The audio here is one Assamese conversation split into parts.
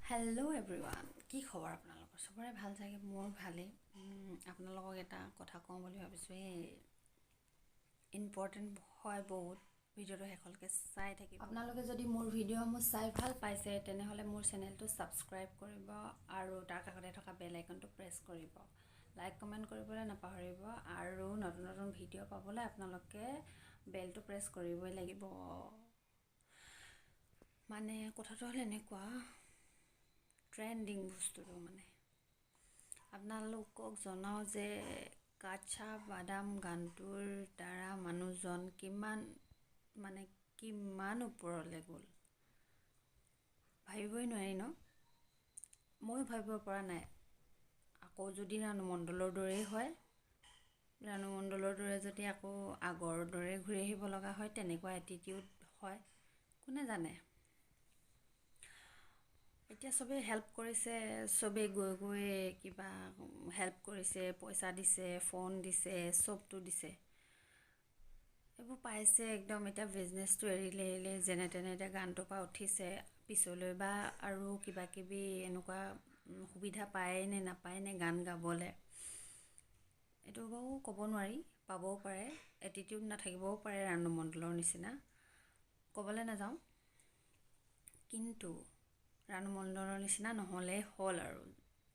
হেল্ল' এভৰিৱান, কি খবৰ আপোনালোকৰ? চবৰে ভাল চাগে, মোৰ ভালেই। আপোনালোকক এটা কথা কওঁ বুলি ভাবিছোঁ, এই ইম্পৰ্টেণ্ট হয় বহুত, ভিডিঅ'টো শেষলৈকে চাই থাকিব। আপোনালোকে যদি মোৰ ভিডিঅ'সমূহ চাই ভাল পাইছে, তেনেহ'লে মোৰ চেনেলটো ছাবস্ক্ৰাইব কৰিব আৰু তাৰ কাষতে থকা বেল আইকনটো প্ৰেছ কৰিব, লাইক কমেণ্ট কৰিবলৈ নাপাহৰিব আৰু নতুন নতুন ভিডিঅ' পাবলৈ আপোনালোকে বেলটো প্ৰেছ কৰিবই লাগিব। মানে কথাটো হ'ল এনেকুৱা, ট্ৰেণ্ডিং বস্তুটো মানে আপোনালোকক জনাওঁ যে কাচ্চা বাদাম গানটোৰ দ্বাৰা মানুহজন কিমান মানে কিমান ওপৰলৈ গ'ল ভাবিবই নোৱাৰি ন? ময়ো ভাবিব পৰা নাই। আকৌ যদি ৰাণু মণ্ডলৰ দৰেই হয়, ৰাণু মণ্ডলৰ দৰে যদি আকৌ আগৰ দৰে ঘূৰি আহিব লগা হয়, তেনেকুৱা এটিটিউড হয়, কোনে জানে। এতিয়া চবেই হেল্প কৰিছে, চবেই গৈ গৈ কিবা হেল্প কৰিছে, পইচা দিছে, ফোন দিছে, চবটো দিছে, এইবোৰ পাইছে একদম। এতিয়া বিজনেছটো এৰিলে এৰিলে যেনে তেনে এতিয়া গানটোৰ পৰা উঠিছে, পিছলৈ বা আৰু কিবা কিবি এনেকুৱা সুবিধা পায় নে নাপায় নে গান গাবলৈ, এইটো বাৰু ক'ব নোৱাৰি। পাবও পাৰে, এটিটিউড নাথাকিবও পাৰে ৰাণু মণ্ডলৰ নিচিনা, ক'বলৈ নাযাওঁ, কিন্তু ৰাণু মণ্ডলৰ নিচিনা নহ'লেই হ'ল আৰু।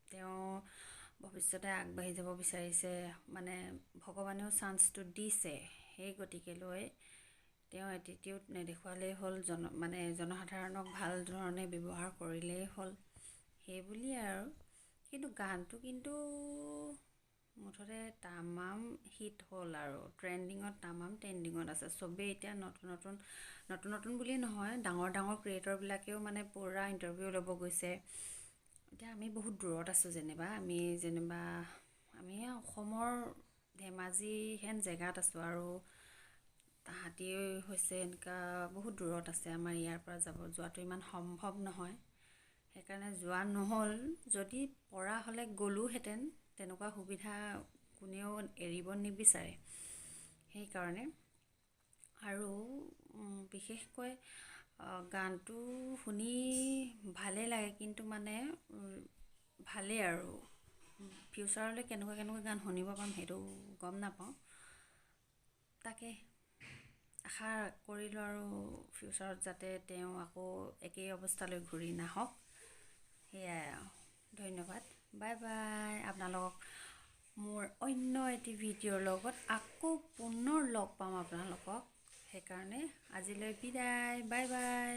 তেওঁ ভৱিষ্যতে আগবাঢ়ি যাব বিচাৰিছে, মানে ভগৱানেও চান্সটো দিছে, সেই গতিকে লৈ তেওঁ এটিটিউড নেদেখুৱালেই হ'ল, মানে জনসাধাৰণক ভাল ধৰণে ব্যৱহাৰ কৰিলেই হ'ল, সেই বুলিয়ে আৰু। কিন্তু গানটো কিন্তু মুঠতে তামাম হিট হ'ল আৰু ট্ৰেণ্ডিঙত, তামাম ট্ৰেণ্ডিঙত আছে। চবেই এতিয়া নতুন নতুন, নতুন নতুন বুলিয়ে নহয়, ডাঙৰ ডাঙৰ ক্ৰিয়েটৰবিলাকেও মানে পূৰা ইণ্টাৰভিউ ল'ব গৈছে। এতিয়া আমি বহুত দূৰত আছোঁ যেনিবা, আমি যেনিবা আমি অসমৰ ধেমাজিহেন জেগাত আছোঁ আৰু তাহাঁতি হৈছে এনেকুৱা বহুত দূৰত আছে। আমাৰ ইয়াৰ পৰা যাব যোৱাটো ইমান সম্ভৱ নহয়, সেইকাৰণে যোৱা নহ'ল। যদি পৰা হ'লে গ'লোহেঁতেন, তেনেকুৱা সুবিধা কোনেও এৰিব নিবিচাৰে, সেইকাৰণে। আৰু বিশেষকৈ গানটো শুনি ভালেই লাগে, কিন্তু মানে ভালেই আৰু ফিউচাৰলৈ কেনেকুৱা কেনেকুৱা গান শুনিব পাম সেইটো গম নাপাওঁ। তাকে আশা কৰিলোঁ আৰু ফিউচাৰত যাতে তেওঁ আকৌ একেই অৱস্থালৈ ঘূৰি নাহক, সেয়াই আৰু। ধন্যবাদ, বাই বাই। আপোনালোকক মোৰ অন্য এটি ভিডিঅ'ৰ লগত আকৌ পুনৰ লগ পাম আপোনালোকক, সেইকাৰণে আজিলৈ বিদায়, বাই বাই।